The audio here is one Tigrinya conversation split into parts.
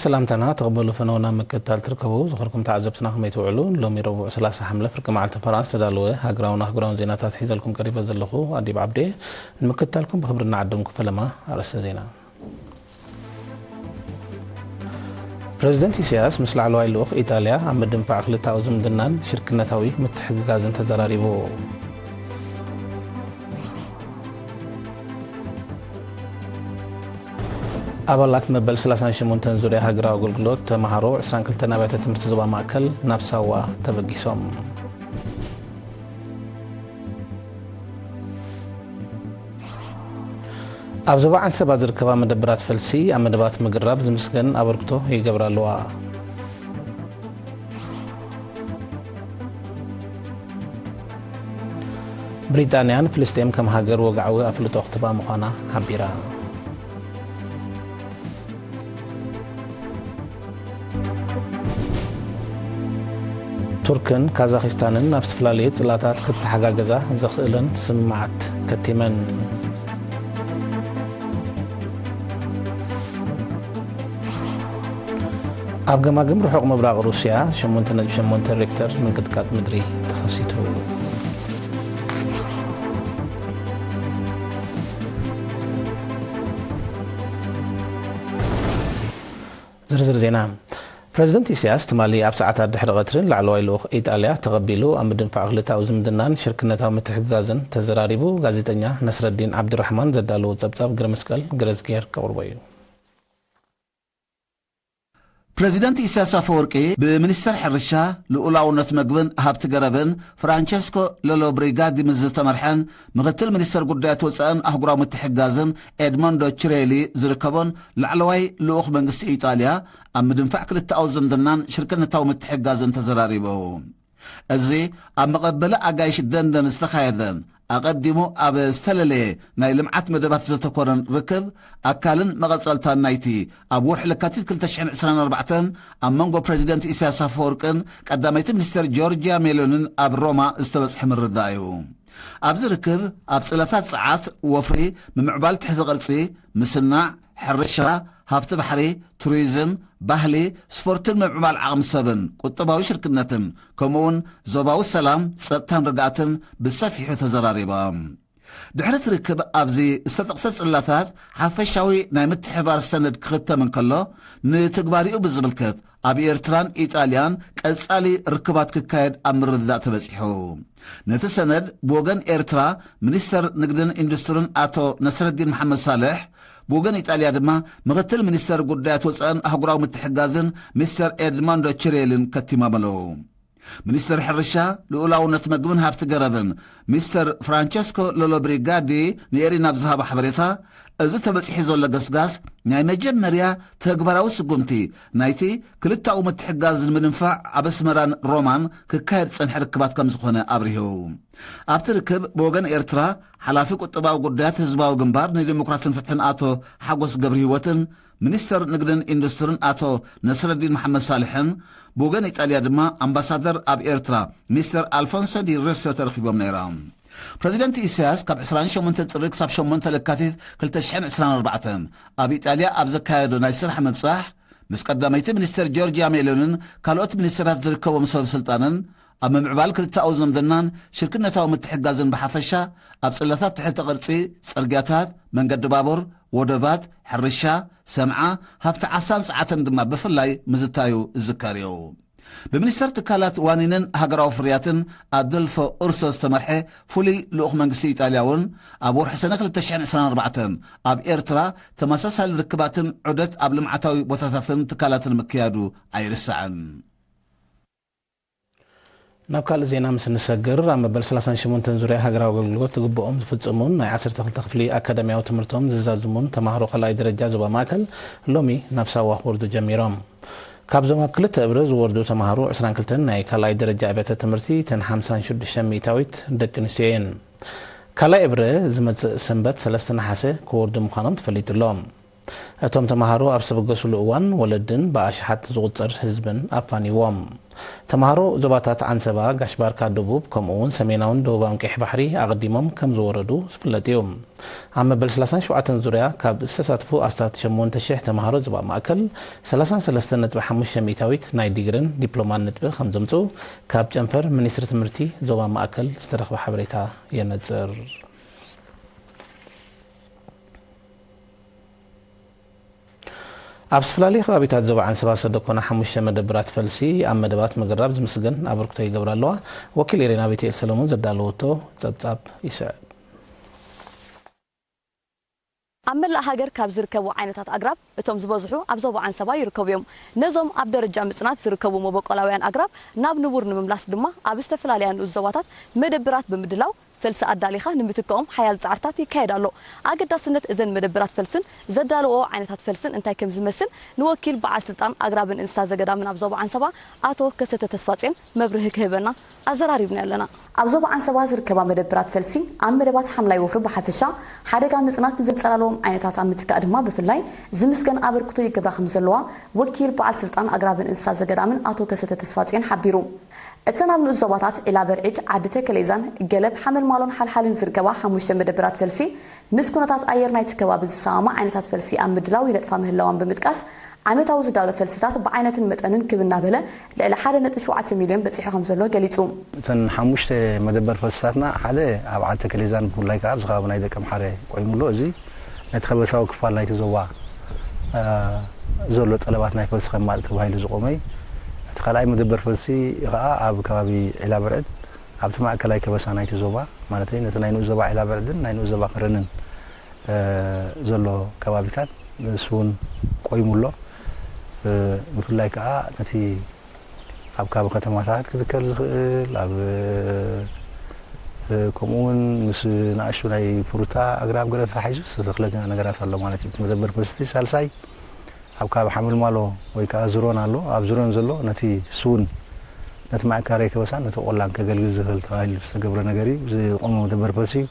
ሰላምታና ተቐበሉ፣ ፈነውና ምክትታል ትርከቡ። ዝኸርኩም ተዓዘብትና ከመይ ትውዕሉ? ሎሚ ረቡዕ ሰላሳ ሓምለ ፍርቂ መዓልቲ ፈረቓ ዝተዳለወ ሃገራውን ኣህጉራውን ዜናታት ሒዘልኩም ቀሪበ ዘለኹ ኣዲብ ዓብዴ። ንምክትታልኩም ብኽብሪ እናዓደምኩ ፈለማ ኣርእስተ ዜና። ፕረዚደንት ኢሳያስ ምስ ላዕለዋይ ልኡኽ ኢጣልያ ኣብ ምድንፋዕ ክልተኣዊ ዝምድናን ሽርክነታዊ ምትሕግጋዝን ተዘራሪቡ። ኣባላት መበል ሰላሳን ሸሞንተን ዙርያ ሃገራዊ ኣገልግሎት ተመሃሮ ዕስራን ክልተን ኣብያተ ትምህርቲ ዞባ ማእከል ናብ ሳዋ ተበጊሶም። ኣብ ዞባ ዓንሰባ ዝርከባ መደብራት ፈልሲ ኣብ መደባት ምግራብ ዝምስገን ኣበርክቶ ይገብራ ኣለዋ። ብሪጣንያ ንፍልስጤም ከም ሃገር ወግዓዊ ኣፍልጦ ክትባ ምዃና ሓቢራ። ቱርክን ካዛኺስታንን ናብ ዝተፈላለየ ጽላታት ክተሓጋገዛ ዘኽእለን ስምምዓት ከቲመን። ኣብ ገማግም ርሑቕ ምብራቕ ሩስያ ሸሞንተ ነጥቢ ሸሞንተ ሬክተር ምንቅጥቃጥ ምድሪ ተኸሲቱ። ዝርዝር ዜና። ፕረዚደንት ኢሳያስ ትማሊ ኣብ ሰዓታት ድሕሪ ቀትሪ ንላዕለዋይ ልኡኽ ኢጣልያ ተቐቢሉ ኣብ ምድንፋዕ ክልተኣዊ ዝምድናን ሽርክነታዊ ምትሕግጋዝን ተዘራሪቡ። ጋዜጠኛ ነስረዲን ዓብዱራሕማን ዘዳለዎ ጸብጻብ ግረመስቀል ገረዝጊሄር ከቕርቦ እዩ። ፕረዚደንት ኢሳያስ ኣፈወርቂ ብሚኒስተር ሕርሻ፣ ልኡላውነት መግብን ሃብቲ ገረብን ፍራንቸስኮ ሎሎ ብሪጋዲ ምስ ዝተመርሐን ምኽትል ሚኒስተር ጉዳያት ወጻእን ኣህጉራዊ ምትሕግጋዝን ኤድሞንዶ ቺሬሊ ዝርከቦን ላዕለዋይ ልኡኽ መንግስቲ ኢጣልያ ኣብ ምድንፋዕ ክልተኣዊ ዝምድናን ሽርክነታዊ ምትሕግጋዝን ተዘራሪቡ። እዚ ኣብ መቐበሊ ኣጋይሽ ደንደን ዝተኻየደን ኣቐዲሙ ኣብ ዝተለለየ ናይ ልምዓት መደባት ዘተኮረን ርክብ ኣካልን መቐጸልታን ናይቲ ኣብ ወርሒ ለካቲት ክልተ ሽሕን ዕስራን ኣርባዕተን ኣብ መንጎ ፕረዚደንት ኢሳያስ ኣፈወርቅን ቀዳመይቲ ሚኒስተር ጆርጅያ ሜሎንን ኣብ ሮማ ዝተበጽሐ ምርድዳእ እዩ። ኣብዚ ርክብ ኣብ ጽላታት ጸዓት፣ ወፍሪ፣ ምምዕባል ትሕተ ቅርጺ፣ ምስናዕ፣ ሕርሻ፣ ሃብቲ ባሕሪ፣ ቱሪዝም፣ ባህሊ፣ ስፖርትን ምምዕባል ዓቕሚ ሰብን ቁጠባዊ ሽርክነትን፣ ከምኡውን ዞባዊ ሰላም፣ ጸጥታን ርግኣትን ብሰፊሑ ተዘራሪቦም። ድሕሪ እቲ ርክብ ኣብዚ ዝተጠቕሰ ጽላታት ሓፈሻዊ ናይ ምትሕብባር ሰነድ ክኽተም እንከሎ፣ ንትግባሪኡ ብዝምልከት ኣብ ኤርትራን ኢጣልያን ቀጻሊ ርክባት ክካየድ ኣብ ምርድዳእ ተበጺሑ። ነቲ ሰነድ ብወገን ኤርትራ ሚኒስተር ንግድን ኢንዱስትርን ኣቶ ነስረዲን መሓመድ ሳልሕ፣ ብወገን ኢጣልያ ድማ ምኽትል ሚኒስተር ጉዳያት ወጻእን ኣህጉራዊ ምትሕጋዝን ሚስተር ኤድማንዶ ቺሬልን ከቲሞም ኣለዉ። ሚኒስተር ሕርሻ፣ ልኡላውነት መግብን ሃብቲ ገረብን ሚስተር ፍራንቸስኮ ሎሎ ብሪጋዲ ንኤሪና ብዝሃቦ ሓበሬታ፣ እዚ ተበጺሑ ዘሎ ገስጋስ ናይ መጀመርያ ተግባራዊ ስጉምቲ ናይቲ ክልተኣዊ ምትሕግጋዝ ንምድንፋዕ ኣብ ኣስመራን ሮማን ክካየድ ዝጸንሐ ርክባት ከም ዝኾነ ኣብሪሁ። ኣብቲ ርክብ ብወገን ኤርትራ ሓላፊ ቁጠባዊ ጉዳያት ህዝባዊ ግንባር ንዲሞክራስን ፍትሕን ኣቶ ሓጎስ ገብረሂወትን ሚኒስተር ንግድን ኢንዱስትርን ኣቶ ነስረዲን መሓመድ ሳልሕን ብወገን ኢጣልያ ድማ ኣምባሳደር ኣብ ኤርትራ ሚስተር ኣልፎንሶ ዲ ሬሶ ተረኺቦም ነይሮም። ፕረዚደንት ኢሳያስ ካብ ዕስራን ሸሞንተን ጥሪ ክሳብ ሸሞንተ ለካቲት ክልተ ሽሕን ዕስራን ኣርባዕተን ኣብ ኢጣልያ ኣብ ዘካየዶ ናይ ስራሕ ምብጻሕ ምስ ቀዳመይቲ ሚኒስተር ጆርጅያ ሜሎንን ካልኦት ሚኒስተራት ዝርከቦም ሰብ ስልጣንን ኣብ ምምዕባል ክልተኣዊ ዝምድናን ሽርክነታዊ ምትሕግጋዝን ብሓፈሻ፣ ኣብ ጽላታት ትሕተ ቅርጺ፣ ጽርግያታት፣ መንገዲ ባቡር፣ ወደባት፣ ሕርሻ፣ ሰንዓ፣ ሃብቲ ዓሳን ጸዓትን ድማ ብፍላይ ምዝታዩ ዝዝከር እዩ። ብሚኒስተር ትካላት ዋኒንን ሃገራዊ ፍርያትን ኣዶልፎ ኡርሶ ዝተመርሐ ፍሉይ ልኡኽ መንግስቲ ኢጣልያ እውን ኣብ ወርሒ ሰነ ክልተ ሽሕን ዕስራን ኣርባዕተን ኣብ ኤርትራ ተመሳሳሊ ርክባትን ዑደት ኣብ ልምዓታዊ ቦታታትን ትካላትን ምክያዱ ኣይርሳዕን። ናብ ካልእ ዜና ምስ እንሰግር፣ ኣብ መበል ሰላሳን ሸሞንተን ዙርያ ሃገራዊ ኣገልግሎት ዝግብኦም ዝፍጽሙን ናይ ዓሰርተ ክልተ ክፍሊ ኣካዳሚያዊ ትምህርቶም ዝዛዝሙን ተማሃሮ ካልኣይ ደረጃ ዞባ ማእከል ሎሚ ናብ ሳዋ ክወርዱ ጀሚሮም። ካብዞም ኣብ ክልተ እብረ ዝወርዱ ተማሃሮ ዕስራን ክልተን ናይ ካልኣይ ደረጃ ኣብያተ ትምህርቲ፣ እተን ሓምሳን ሽዱሽተ ሚእታዊት ደቂ ኣንስትዮ እየን። ካልኣይ እብረ ዝመጽእ ሰንበት ሰለስተ ነሓሰ ክወርዱ ምዃኖም ተፈሊጡ ኣሎ። እቶም ተምሃሮ ኣብ ዝተበገስሉ እዋን ወለድን ብኣሽሓት ዝቑጸር ህዝብን ኣፋንይዎም። ተምሃሮ ዞባታት ዓንሰባ፣ ጋሽ ባርካ ደቡብ፣ ከምኡ እውን ሰሜናውን ደቡባውን ቀይሕ ባሕሪ ኣቐዲሞም ከም ዝወረዱ ዝፍለጥ እዩ። ኣብ መበል ሰላሳን ሸውዓተን ዙርያ ካብ ዝተሳትፉ ኣስታት ሸሞንተ ሽሕ ተምሃሮ ዞባ ማእከል፣ ሰላሳን ሰለስተን ነጥቢ ሓሙሽተ ሚእታዊት ናይ ዲግርን ዲፕሎማን ነጥቢ ከም ዘምጽኡ ካብ ጨንፈር ሚኒስትሪ ትምህርቲ ዞባ ማእከል ዝተረኽበ ሓበሬታ የነጽር። ኣብ ዝተፈላለዩ ከባቢታት ዞባ ዓንሰባ ሰደኮና ሓሙሽተ መደብራት ፈልሲ ኣብ መደባት ምግራብ ዝምስገን ኣበርክቶ ይገብራ ኣለዋ። ወኪል ኤሬና ቤትኤል ሰለሙን ዘዳለወቶ ጸብጻብ ይስዕብ። ኣብ መላእ ሃገር ካብ ዝርከቡ ዓይነታት ኣግራብ እቶም ዝበዝሑ ኣብ ዞባ ዓንሰባ ይርከቡ እዮም። ነዞም ኣብ ደረጃ ምጽናት ዝርከቡ መበቆላውያን ኣግራብ ናብ ንቡር ንምምላስ ድማ ኣብ ዝተፈላለያ ንኡስ ዞባታት መደብራት ብምድላው ፈልሲ ኣዳሊኻ ንምትካኦም ሓያል ጻዕርታት ይካየድ ኣሎ። ኣገዳስነት እዘን መደብራት ፈልስን ዘዳለዎ ዓይነታት ፈልስን እንታይ ከም ዝመስል ንወኪል በዓል ስልጣን ኣግራብን እንስሳ ዘገዳምን ኣብ ዞባ ዓንሰባ ኣቶ ከሰተ ተስፋጽዮን መብርሂ ክህበና ኣዘራሪብና ኣለና። ኣብ ዞባ ዓንሰባ ዝርከባ መደብራት ፈልሲ ኣብ መደባት ሓምላይ ወፍሪ ብሓፈሻ ሓደጋ ምጽናት ንዘንጸላለዎም ዓይነታት ኣብ ምትካእ ድማ ብፍላይ ዝምስገን ኣበርክቶ ይገብራ ከም ዘለዋ ወኪል በዓል ስልጣን ኣግራብን እንስሳ ዘገዳምን ኣቶ ከሰተ ተስፋጽዮን ሓቢሩ። እተን ኣብ ንኡስ ዞባታት ዒላ በርዒድ፣ ዓዲ ተከሌዛን፣ ገለብ፣ ሓመልማሎን ሓልሓልን ዝርከባ ሓሙሽተ መደብራት ፈልሲ ምስ ኩነታት ኣየር ናይቲ ከባቢ ዝሰማማዕ ዓይነታት ፈልሲ ኣብ ምድላው ይነጥፋ ምህላዋን ብምጥቃስ ዓመታዊ ዝዳሎ ፈልስታት ብዓይነትን መጠንን ክብ እናበለ ልዕሊ ሓደ ነጥቢ ሸውዓተ ሚልዮን በጺሑ ከም ዘሎ ገሊጹ። እተን ሓሙሽተ መደበር ፈልስታትና ሓደ ኣብ ዓዲ ተከሌዛን ብፍላይ ከዓ ኣብዚ ከባቢ ናይ ደቀምሓረ ቆይሙሎ። እዚ ነቲ ከበሳዊ ክፋል ናይቲ ዞባ ዘሎ ጠለባት ናይ ፈልሲ ከማልእ ተባሂሉ ዝቆመ እዩ። እቲ ካልኣይ መደበር ፈልሲ ከዓ ኣብ ከባቢ ዒላ በርዕድ ኣብቲ ማእከላይ ከበሳ ናይቲ ዞባ ማለት ነቲ ናይ ንኡስ ዞባ ዒላ በርዕድን ናይ ንኡስ ዞባ ከረንን ዘሎ ከባቢታት ንሱ እውን ቆይሙ ኣሎ። ብፍላይ ከዓ ነቲ ኣብ ከባቢ ከተማታት ክትከል ዝኽእል ኣብ ከምኡ እውን ምስ ንኣሽቱ ናይ ፍሩታ ኣግራብ ገለ ተታሒዙ ዝተተኽለ ነገራት ኣሎ ማለት እዩ። መደበር ፈልሲ ሳልሳይ ኣብ ከባቢ ሓመልማሎ ወይ ከዓ ዝሮን ኣሎ። ኣብ ዝሮን ዘሎ ነቲ ስውን ነቲ ማእከላይ ከበሳን ነቲ ቆላን ከገልግል ዝኽእል ተባሂሉ ዝተገብረ ነገር እዩ። ዝቆመ መደበር ፈልሲ እዩ።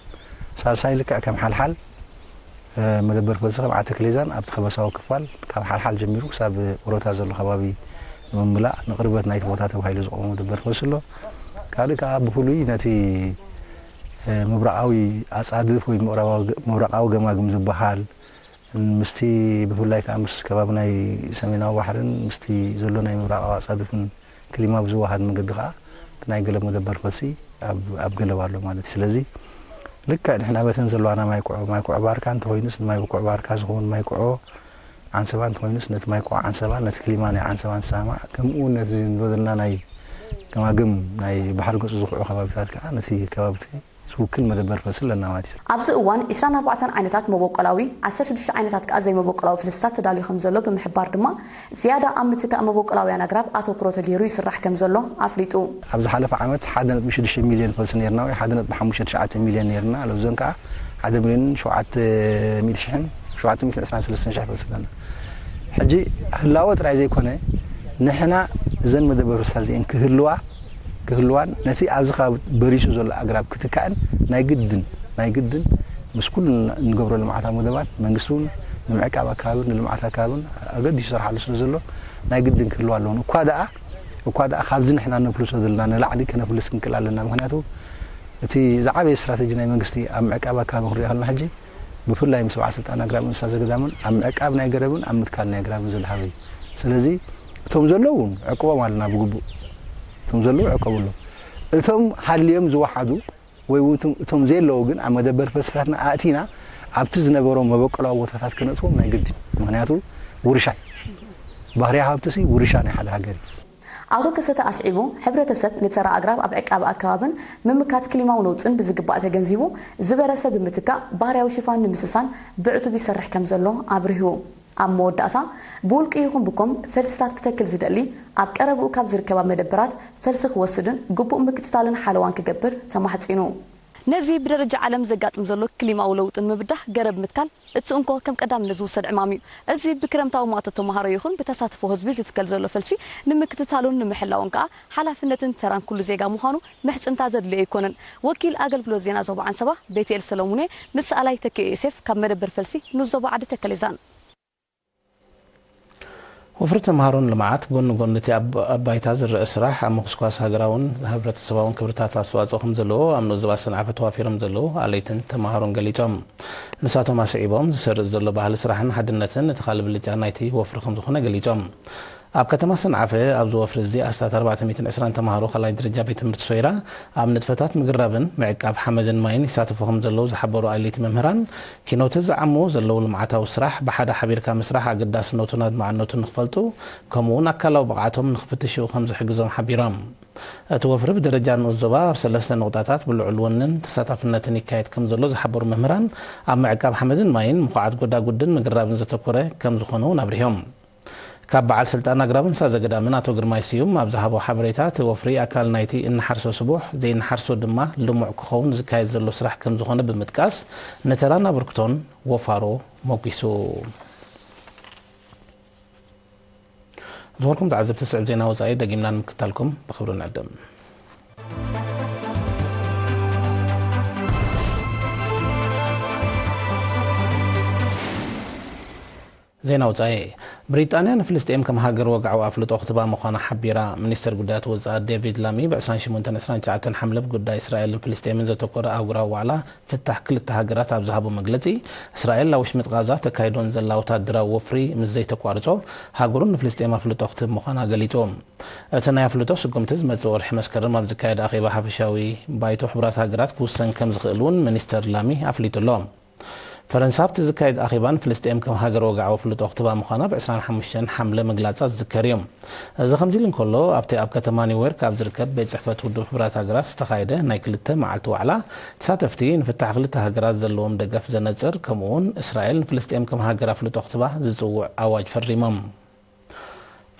ሳልሳይ ልክዕ ከም ሓልሓል መደበር ፈልሲ ከም ዓዲ ተክሌዛን ኣብቲ ከበሳዊ ክፋል ካብ ሓልሓል ጀሚሩ ክሳብ ኦሮታ ዘሎ ከባቢ ንምምላእ ንቕርበት ናይቲ ቦታ ተባሂሉ ዝቆመ መደበር ፈልሲ ኣሎ። ካልእ ከዓ ብፍሉይ ነቲ ምብራቓዊ ኣፃድፍ ወይ ምብራቓዊ ገማግም ዝበሃል ምስቲ ብፍላይ ከዓ ምስ ከባቢ ናይ ሰሜናዊ ባሕርን ምስቲ ዘሎ ናይ ምብራቓዊ ኣፃድፍን ክሊማ ብዝወሃድ መገዲ ከዓ እቲ ናይ ገለብ መደበር ፈልሲ ኣብ ገለብ ኣሎ ማለት እዩ። ስለዚ ልክዕ ንሕና በተን ዘለዋና ማይ ኩዖ ማይ ኩዖ ባርካ እንተኮይኑስ ንማይ ኩዖ ባርካ ዝኸውን ማይ ኩዖ ዓንሰባ እንተኮይኑስ ነቲ ማይ ኩዖ ዓንሰባ ነቲ ክሊማ ናይ ዓንሰባ ንሰማማዕ ከምኡ እውን ነቲ ዝበደልና ናይ ገማግም ናይ ባሕሪ ገፁ ዝኩዑ ከባቢታት ከዓ ነቲ ከባቢ ዝውክል መደበር ፈልሲ ኣለና ማለት እዩ። ኣብዚ እዋን ዒስራን ኣርባዕተን ዓይነታት መበቆላዊ፣ ዓሰርተ ሽዱሽተ ዓይነታት ከኣ ዘይመበቆላዊ ፈልስታት ተዳልዩ ከም ዘሎ ብምሕባር ድማ ዝያዳ ኣብ ምትካእ መበቆላውያን ኣግራብ ኣተኩሮ ተገይሩ ይስራሕ ከም ዘሎ ኣፍሊጡ። ኣብ ዝሓለፈ ዓመት ሓደ ነጥቢ ሽዱሽተ ሚልዮን ፈልሲ ነርና ወይ ሓደ ነጥቢ ሓሙሽተ ትሽዓተ ሚልዮን ነርና። ኣብዚ እዋን ከኣ ሓደ ሚልዮን ሸውዓተ ሚእቲ ሽሕን ሸውዓተ ሚእትን ዕስራን ሰለስተን ሽሕ ፈልሲ ኣለና። ሕጂ ህላወ ጥራይ ዘይኮነ ንሕና እዘን መደበር ፈልስታት እዚአን ክህልዋ ክህልዋን ነቲ ኣብዚ ከባቢ በሪሱ ዘሎ ኣግራብ ክትካእን ናይ ግድን ናይ ግድን ምስ ኩሉ እንገብሮ ልምዓታዊ መደባት መንግስቲ እውን ንምዕቃብ ኣካባብን ንልምዓት ኣካባብን ኣገዲሱ ይሰርሓሉ ስለ ዘሎ ናይ ግድን ክህልዋ ኣለዎን። እኳ ደኣ እኳ ደኣ ካብዚ ንሕና ነፍልሶ ዘለና ንላዕሊ ከነፍልስ ክንክእል ኣለና። ምክንያቱ እቲ ዝዓበየ ስትራተጂ ናይ መንግስቲ ኣብ ምዕቃብ ኣካባቢ ክንሪኦ ከለና ሕጂ ብፍላይ ምስ በዓል ስልጣን ኣግራብ እንስሳ ዘገዳምን ኣብ ምዕቃብ ናይ ገረብን ኣብ ምትካል ናይ ኣግራብን ዝድሃበ እዩ። ስለዚ እቶም ዘለዉ ዕቅቦም ኣለና ብግቡእ። እቶም ዘለዉ ዕቀቡ ኣሎ። እቶም ሃልዮም ዝወሓዱ ወይ እውን እቶም- እቶም ዘየለዉ ግን ኣብ መደበር ፈልስታትና ኣእቲና ኣብቲ ዝነበሮም መበቆላዊ ቦታታት ከነእትዎም ናይ ግድን። ምክንያቱ ውርሻ እዩ። ባህርያ ሃብትሲ ውርሻ ናይ ሓደ ሃገር እዩ። ኣቶ ከሰተ ኣስዒቡ፣ ሕብረተሰብ ንተራ ኣግራብ ኣብ ዕቃበ ኣከባብን ምምካት ክሊማዊ ነውጽን ብዝግባእ ተገንዚቡ፣ ዝበረሰ ብምትካእ ባህርያዊ ሽፋን ንምስሳን ብዕቱብ ይሰርሕ ከም ዘሎ ኣብሪሁ። ኣብ መወዳእታ፣ ብውልቂ ይኹን ብኮም ፈልስታት ክተክል ዝደሊ፣ ኣብ ቀረብኡ ካብ ዝርከባ መደበራት ፈልሲ ክወስድን ግቡእ ምክትታልን ሓለዋን ክገብር ተማሕጺኑ። ነዚ ብደረጃ ዓለም ዘጋጥም ዘሎ ክሊማዊ ለውጢ ንምብዳህ ገረብ ምትካል እቲ እንኮ ከም ቀዳምነት ዝውሰድ ዕማም እዩ። እዚ ብክረምታዊ ማእቶት ተመሃሮ ይኹን ብተሳትፎ ህዝቢ ዝትከል ዘሎ ፈልሲ ንምክትታሉን ንምሕላውን ከኣ ሓላፍነትን ተራን ኩሉ ዜጋ ምዃኑ ምሕጽንታ ዘድልዮ ኣይኮነን። ወኪል ኣገልግሎት ዜና ዞባ ዓንሰባ ቤትኤል ሰለሙኔ ምስ ሰኣላይ ተኪኤ ዮሴፍ ካብ መደበር ፈልሲ ንኡስ ዞባ ዓዲ ተከሌዛን። ወፍሪ ተምሃሮን ልምዓት ጎኒ ጎኒ እቲ ኣብ ኣብ ባይታ ዝረአ ስራሕ ኣብ ምኹስኳስ ሃገራውን ህብረተሰባውን ክብርታት ኣስተዋፅኦ ከም ዘለዎ ኣብ ንኡስ ዞባ ሰንዓፈ ተዋፊሮም ዘለዉ ኣለይትን ተምሃሮን ገሊፆም። ንሳቶም ኣስዒቦም ዝሰርፅ ዘሎ ባህሊ ስራሕን ሓድነትን እቲ ካልእ ብልጫ ናይቲ ወፍሪ ከም ዝኾነ ገሊፆም። ኣብ ከተማ ሰንዓፈ ኣብዚ ወፍሪ እዚ ኣስታት ኣርባዕተ ሚእትን ዕስራን ተምሃሮ ካልኣይ ደረጃ ቤት ትምህርቲ ሶይራ ኣብ ንጥፈታት ምግራብን ምዕቃብ ሓመድን ማይን ይሳተፉ ከም ዘለዉ ዝሓበሩ ኣለይቲ መምህራን፣ ኪኖት ዝዓምዎ ዘለዉ ልምዓታዊ ስራሕ ብሓደ ሓቢርካ ምስራሕ ኣገዳስነቱን ኣድማዕነቱን ንኽፈልጡ፣ ከምኡውን ኣካላዊ ብቕዓቶም ንኽፍትሽኡ ከም ዝሕግዞም ሓቢሮም። እቲ ወፍሪ ብደረጃ ንኡስ ዞባ ኣብ ሰለስተ ነቑጣታት ብልዑል ወንን ተሳታፍነትን ይካየድ ከም ዘሎ ዝሓበሩ መምህራን፣ ኣብ ምዕቃብ ሓመድን ማይን፣ ምኹዓት ጎዳጉድን ምግራብን ዘተኮረ ከም ዝኾነ እውን ኣብሪሆም። ካብ በዓል ስልጣን ኣግራብን ሳዘ ገዳምን ኣቶ ግርማይ ስዩም ኣብ ዝሃቦ ሓበሬታ፣ እቲ ወፍሪ ኣካል ናይቲ እንሓርሶ ስቡሕ፣ ዘይንሓርሶ ድማ ልሙዕ ክኸውን ዝካየድ ዘሎ ስራሕ ከም ዝኾነ ብምጥቃስ፣ ንተራን ኣበርክቶን ወፋሮ ሞጒሱ። ዝኸበርኩም ተዓዘብቲ፣ ስዕብ ዜና ወጻኢ ደጊምና ንምክታልኩም ብኽብሪ ንዕድም። ዜና ወጻኢ። ብሪጣንያ ንፍልስጤም ከም ሃገር ወግዓዊ ኣፍልጦ ክትባ ምዃና ሓቢራ። ሚኒስተር ጉዳያት ወጻኢ ዴቪድ ላሚ ብ ዕስራን ሸሞንተን ዕስራን ትሽዓተን ሓምለ ብ ጉዳይ እስራኤልን ፍልስጤምን ዘተኮረ ኣህጉራዊ ዋዕላ ፍታሕ ክልተ ሃገራት ኣብ ዝሃቦ መግለጺ፣ እስራኤል ኣብ ውሽመጥ ቓዛ ተካይዶን ዘላ ወታደራዊ ወፍሪ ምስ ዘይተቋርጾ፣ ሃገሩ ንፍልስጤም ኣፍልጦ ክትህብ ምዃና ገሊጹ። እቲ ናይ ኣፍልጦ ስጉምቲ ዝመጽእ ወርሒ መስከረም ኣብ ዝካየድ ኣኼባ ሓፈሻዊ ባይቶ ሕቡራት ሃገራት ክውሰን ከም ዝኽእል እውን ሚኒስተር ላሚ ኣፍሊጡ ኣሎ። ፈረንሳ ኣብቲ ዝካየድ ኣኼባ ንፍልስጤም ከም ሃገር ወግዓዊ ኣፍልጦ ክትባ ምዃና ብ ዕስራን ሓሙሽተን ሓምለ ምግላጻ ዝዝከር እዩ። እዚ ከምዚ ኢሉ እንከሎ፣ ኣብቲ ኣብ ከተማ ኒውዮርክ ኣብ ዝርከብ ቤት ጽሕፈት ውድብ ሕቡራት ሃገራት ዝተኻየደ ናይ ክልተ መዓልቲ ዋዕላ፣ ተሳተፍቲ ንፍታሕ ክልተ ሃገራት ዘለዎም ደገፍ ዘነጽር፣ ከምኡውን እስራኤል ንፍልስጤም ከም ሃገር ኣፍልጦ ክትባ ዝጽውዕ ኣዋጅ ፈሪሞም።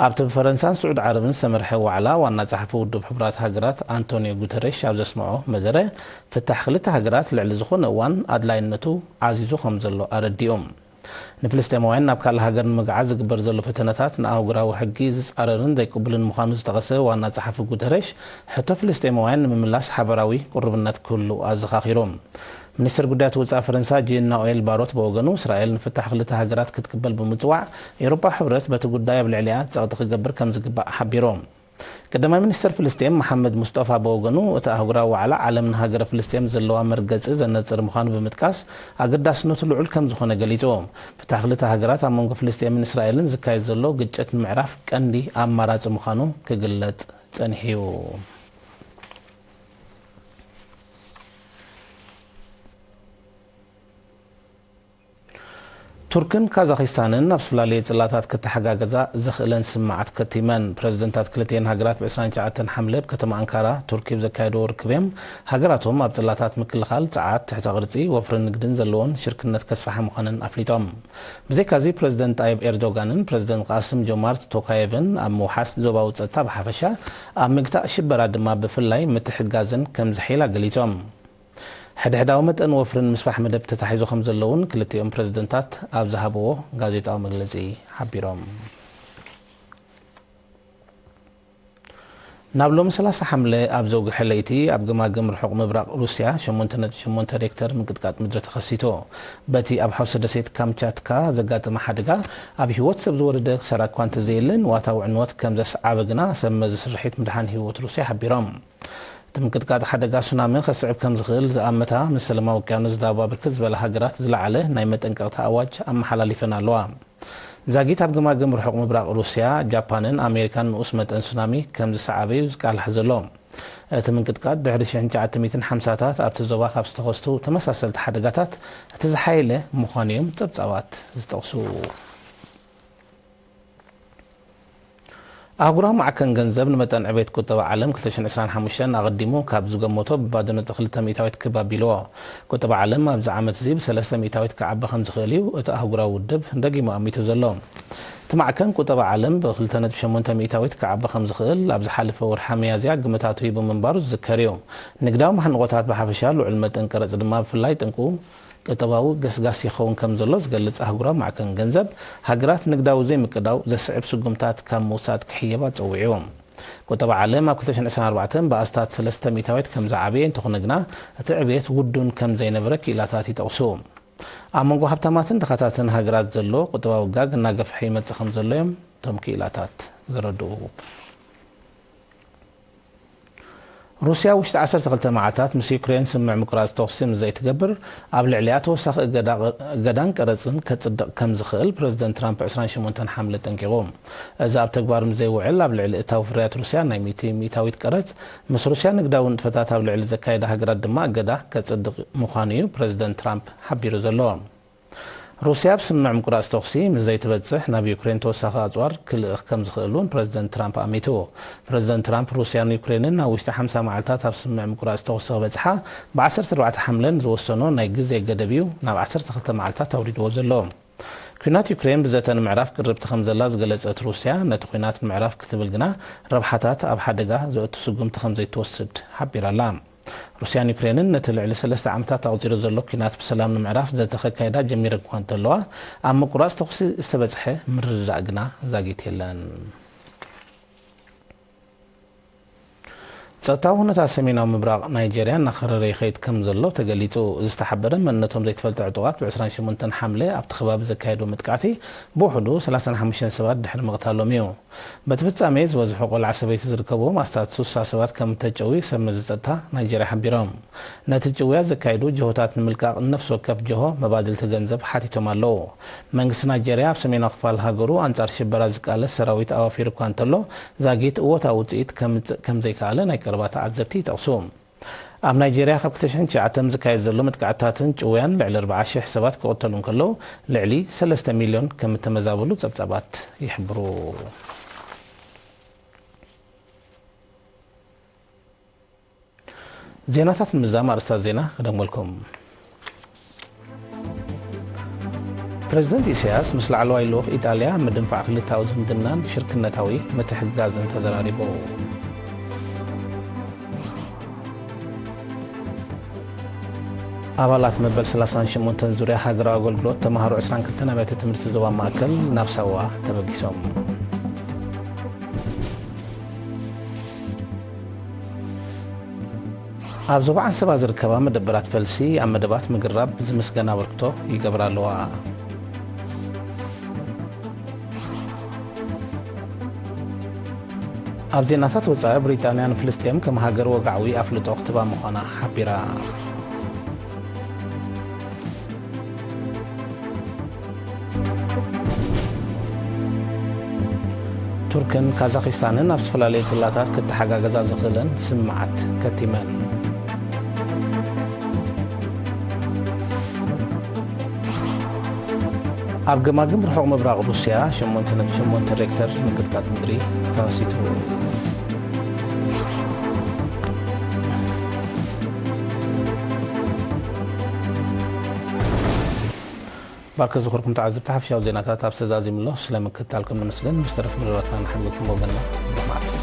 ኣብቲ ብፈረንሳን ስዑድ ዓረብን ዝተመርሐ ዋዕላ፣ ዋና ጸሓፊ ውድብ ሕቡራት ሃገራት ኣንቶኒዮ ጉተረሽ ኣብ ዘስምዖ መደረ፣ ፍታሕ ክልተ ሃገራት ልዕሊ ዝኾነ እዋን ኣድላይነቱ ዓዚዙ ከም ዘሎ ኣረዲኡ። ንፍልስጤማውያን ናብ ካልእ ሃገር ንምግዓዝ ዝግበር ዘሎ ፈተነታት ንኣህጉራዊ ሕጊ ዝጻረርን ዘይቅቡልን ምዃኑ ዝጠቐሰ ዋና ጸሓፊ ጉተረሽ፣ ሕቶ ፍልስጤማውያን ንምምላስ ሓበራዊ ቅሩብነት ክህሉ ኣዘኻኺሩ። ሚኒስትር ጉዳያት ወጻኢ ፈረንሳ ጂን ናኦኤል ባሮት ብወገኑ፣ እስራኤል ንፍታሕ ክልተ ሃገራት ክትቅበል ብምጽዋዕ፣ ኤውሮጳ ሕብረት በቲ ጉዳይ ኣብ ልዕሊኣ ጸቕጢ ክገብር ከም ዝግባእ ሓቢሩ። ቀዳማይ ሚኒስትር ፍልስጤም መሓመድ ሙስጠፋ ብወገኑ፣ እቲ ኣህጉራዊ ዋዕላ ዓለም ንሃገረ ፍልስጤም ዘለዋ መርገጺ ዘነጽር ምዃኑ ብምጥቃስ፣ ኣገዳስነቱ ልዑል ከም ዝኾነ ገሊጹ። ፍታሕ ክልተ ሃገራት ኣብ መንጎ ፍልስጤምን እስራኤልን ዝካየድ ዘሎ ግጭት ንምዕራፍ ቀንዲ ኣማራጺ ምዃኑ ክግለጽ ጸኒሑ እዩ። ቱርክን ካዛኺስታንን ኣብ ዝተፈላለየ ጽላታት ክተሓጋገዛ ዘኽእለን ስምማዓት ከቲመን። ፕረዚደንታት ክልቲኤን ሃገራት ብ ዕስራን ትሽዓተን ሓምለ ኣብ ከተማ ኣንካራ ቱርኪ ብዘካየድዎ ርክብ እዮም፣ ሃገራቶም ኣብ ጽላታት ምክልኻል፣ ጸዓት፣ ትሕተ ቅርጺ፣ ወፍርን ንግድን ዘለዎን ሽርክነት ከስፍሓ ምዃነን ኣፍሊጦም። ብዘይካዚ፣ ፕረዚደንት ጣይብ ኤርዶጋንን ፕረዚደንት ቃስም ጆማርት ቶካየቭን ኣብ ምውሓስ ዞባዊ ጸጥታ ብሓፈሻ፣ ኣብ ምግታእ ሽበራ ድማ ብፍላይ ምትሕግጋዝን ከም ዝሕይላ ገሊጾም። ሕድሕዳዊ መጠን ወፍርን ምስፋሕ መደብ ተታሒዞ ከም ዘለውን ክልቲኦም ፕረዚደንታት ኣብ ዝሃብዎ ጋዜጣዊ መግለጺ ሓቢሮም። ናብ ሎሚ ሰላሳ ሓምለ ኣብ ዘውግሐ ለይቲ ኣብ ገማግም ርሑቕ ምብራቕ ሩስያ ሸሞንተ ነጥቢ ሸሞንተ ሬክተር ምንቅጥቃጥ ምድሪ ተኸሲቱ። በቲ ኣብ ሓውሲ ደሴት ካምቻትካ ዘጋጠመ ሓደጋ ኣብ ህይወት ሰብ ዝወረደ ክሳራ እኳ እንተዘየለ ንዋታዊ ዕንወት ከም ዘስዓበ ግና ሰብ መዚ ስርሒት ምድሓን ህይወት ሩስያ ሓቢሮም። እቲ ምንቅጥቃጥ ሓደጋ ሱናሚ ከስዕብ ከም ዝኽእል ዝኣመታ፣ ምስ ሰላማዊ ውቅያኖስ ዝዳባ ብርክት ዝበላ ሃገራት ዝለዓለ ናይ መጠንቀቕታ ኣዋጅ ኣመሓላሊፈን ኣለዋ። ዛጊት ኣብ ገማግም ርሑቕ ምብራቕ ሩስያ፣ ጃፓንን ኣሜሪካን ንኡስ መጠን ሱናሚ ከም ዝሰዓበ እዩ ዝቃላሕ ዘሎ። እቲ ምንቅጥቃጥ ድሕሪ ሽሕን ትሽዓተ ሚእትን ሓምሳታት ኣብቲ ዞባ ካብ ዝተኸስቱ ተመሳሰልቲ ሓደጋታት እቲ ዝሓየለ ምዃኑ እዮም ጸብጻባት ዝጠቕሱ። ኣህጉራዊ ማዕከን ገንዘብ ንመጠን ዕቤት ቁጠባ ዓለም ክልተ ሽሕን ዕስራን ሓሙሽተን ኣቐዲሙ ካብ ዝገመቶ ብባዶ ነጥቢ ክልተ ሚእታዊት ክብ ኣቢልዎ። ቁጠባ ዓለም ኣብዚ ዓመት እዚ ብሰለስተ ሚእታዊት ክዓቢ ከም ዝኽእል እዩ እቲ ኣህጉራዊ ውድብ ደጊሙ ኣሚቱ ዘሎ። እቲ ማዕከን ቁጠባ ዓለም ብክልተ ነጥቢ ሸሞንተ ሚእታዊት ክዓቢ ከም ዝኽእል ኣብ ዝሓለፈ ወርሒ ሚያዝያ ግምታቱ ሂቡ ምንባሩ ዝዝከር እዩ። ንግዳዊ ማሕንቖታት ብሓፈሻ ልዑል መጠን ቀረጽ ድማ ብፍላይ ጠንቁ ቁጠባዊ ገስጋስ ይኸውን ከም ዘሎ ዝገልጽ ኣህጉራዊ ማዕከን ገንዘብ፣ ሃገራት ንግዳዊ ዘይምቅዳው ዘስዕብ ስጉምታት ካብ ምውሳድ ክሕየባ ጸዊዑ። ቁጠባ ዓለም ኣብ ክልተ ሽሕን ዕስራን ኣርባዕተን ብኣስታት ሰለስተ ሚእታዊት ከም ዝዓበየ እንተኾነ ግና፣ እቲ ዕብየት ውዱን ከም ዘይነበረ ክኢላታት ይጠቕሱ። ኣብ መንጎ ሃብታማትን ድኻታትን ሃገራት ዘሎ ቁጠባዊ ጋግ እናገፍሐ ይመጽእ ከም ዘሎ እዮም እቶም ክኢላታት ዘረድኡ። ሩስያ ውሽጢ ዓሰርተ ክልተ መዓልታት ምስ ዩክሬን ስምምዕ ምቁራጽ ተኹሲ ምስ ዘይትገብር፣ ኣብ ልዕሊኣ ተወሳኺ እገዳ-፣ እገዳን ቀረጽን ከጽድቕ ከም ዝኽእል ፕረዚደንት ትራምፕ ዕስራን ሸሞንተን ሓምለ ኣጠንቂቑ። እዚ ኣብ ተግባር ምስ ዘይውዕል፣ ኣብ ልዕሊ እታው ፍርያት ሩስያ ናይ ሚእቲ ሚእታዊት ቀረጽ፣ ምስ ሩስያ ንግዳዊ ንጥፈታት ኣብ ልዕሊ ዘካየዳ ሃገራት ድማ እገዳ ከጽድቕ ምዃኑ እዩ ፕረዚደንት ትራምፕ ሓቢሩ ዘሎ። ሩስያ ኣብ ስምምዕ ምቁራጽ ተኹሲ ምስ ዘይትበጽሕ፣ ናብ ዩክሬን ተወሳኺ ኣጽዋር ክልእኽ ከም ዝኽእል እውን ፕረዚደንት ትራምፕ ኣሚቱ። ፕረዚደንት ትራምፕ፣ ሩስያን ዩክሬንን ናብ ውሽጢ ሓምሳ መዓልታት ኣብ ስምምዕ ምቁራጽ ተኹሲ ክበጽሓ፣ ብ ዓሰርተ ኣርባዕተ ሓምለ ንዝወሰኖ ናይ ግዜ ገደብ እዩ ናብ ዓሰርተ ክልተ መዓልታት ኣውሪድዎ ዘሎ። ኲናት ዩክሬን ብዘተ ንምዕራፍ ቅርብቲ ከም ዘላ ዝገለጸት ሩስያ፣ ነቲ ኲናት ንምዕራፍ ክትብል ግና ረብሓታት ኣብ ሓደጋ ዘእቱ ስጉምቲ ከም ዘይትወስድ ሓቢራ ኣላ። ሩስያን ዩክሬንን ነቲ ልዕሊ ሰለስተ ዓመታት ኣቑጺሩ ዘሎ ኲናት ብሰላም ንምዕራፍ ዘተ ከካይዳ ጀሚረን እኳ እንተለዋ፣ ኣብ ምቁራጽ ተኹሲ ዝተበጽሐ ምርድዳእ ግና ዛጊት የለን። ጸጥታዊ ኩነታት ሰሜናዊ ምብራቕ ናይጀርያ እናኸረረ ይኸይድ ከም ዘሎ ተገሊጹ። ዝተሓበረ መንነቶም ዘይተፈልጠ ዕጡቓት ብ ዕስራን ሸሞንተን ሓምለ ኣብቲ ከባቢ ዘካየድዎ መጥቃዕቲ ብውሕዱ ሰላሳን ሓሙሽተን ሰባት ድሕሪ ምቕታሎም እዩ። በቲ ፍጻሜ ዝበዝሑ ቆልዓ ሰበይቲ ዝርከብዎም ኣስታት ሱሳ ሰባት ከም እተጨውዩ ሰብ መዚ ጸጥታ ናይጀርያ ሓቢሮም። ነቲ ጭውያ ዘካየዱ ጅሆታት ንምልቃቕ ንነፍሲ ወከፍ ጅሆ መባድልቲ ገንዘብ ሓቲቶም ኣለዉ። መንግስቲ ናይጀርያ ኣብ ሰሜናዊ ክፋል ሃገሩ ኣንጻር ሽበራ ዝቃለስ ሰራዊት ኣዋፊሩ እኳ እንተሎ፣ ዛጊት እወታዊ ውጽኢት ከምጽእ ከም ዘይከኣለ ናይ ቀረባ ተዓዘብቲ ይጠቕሱ። ኣብ ናይጀርያ ካብ ክልተ ሽሕን ትሽዓተን ዝካየድ ዘሎ መጥቃዕትታትን ጭውያን ልዕሊ ኣርባዓ ሽሕ ሰባት ክቕተሉ እንከለዉ፣ ልዕሊ ሰለስተ ሚልዮን ከም እተመዛበሉ ጸብጻባት ይሕብሩ። ዜናታት ንምዝዛም ኣርእስታት ዜና ክደግመልኩም። ፕረዚደንት ኢሳያስ ምስ ላዕለዋይ ልኡኽ ኢጣልያ ኣብ ምድንፋዕ ክልተኣዊ ዝምድናን ሽርክነታዊ ምትሕግጋዝን ተዘራሪቡ። ኣባላት መበል ሰላሳን ሸሞንተን ዙርያ ሃገራዊ ኣገልግሎት ተማሃሮ ዕስራን ክልተን ኣብያተ ትምህርቲ ዞባ ማእከል ናብ ሳዋ ተበጊሶም። ኣብ ዞባ ዓንሰባ ዝርከባ መደበራት ፈልሲ ኣብ መደባት ምግራብ ዝምስገን ኣበርክቶ ይገብራ ኣለዋ። ኣብ ዜናታት ወጻኢ፣ ብሪጣንያ ንፍልስጤም ከም ሃገር ወግዓዊ ኣፍልጦ ክትባ ምዃና ሓቢራ። ቱርክን ካዛኺስታንን ኣብ ዝተፈላለዩ ጽላታት ክተሓጋገዛ ዝኽእለን ስምምዓት ከቲመን። ኣብ ገማግም ርሑቕ ምብራቕ ሩስያ ሸሞንተ ነጥቢ ሸሞንተ ሬክተር ምንቅጥቃጥ ምድሪ ተኸሲቱ። ባርከ ዝኸርኩም ተዓዘብቲ፣ ሓፈሻዊ ዜናታት ኣብዚ ተዛዚሙ ኣሎ። ስለ ምክትታልኩም ነመስግን። ብዝተረፈ መደባትና ንሓድገኩም ወገንና። ብሩኽ መዓልቲ።